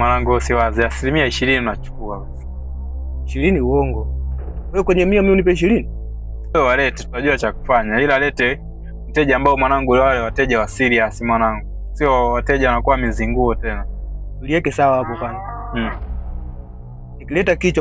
Mwanangu, usiwaze, 20% unachukua basi. 20 uongo. Wewe kwenye 100 mimi unipe 20? Wewe walete, tutajua cha kufanya, ila lete mteja ambao mwanangu, wale wateja wa serious mwanangu, sio wateja wanakuwa mizinguo tena. Tuliweke sawa hapo kwanza. Nikileta kichwa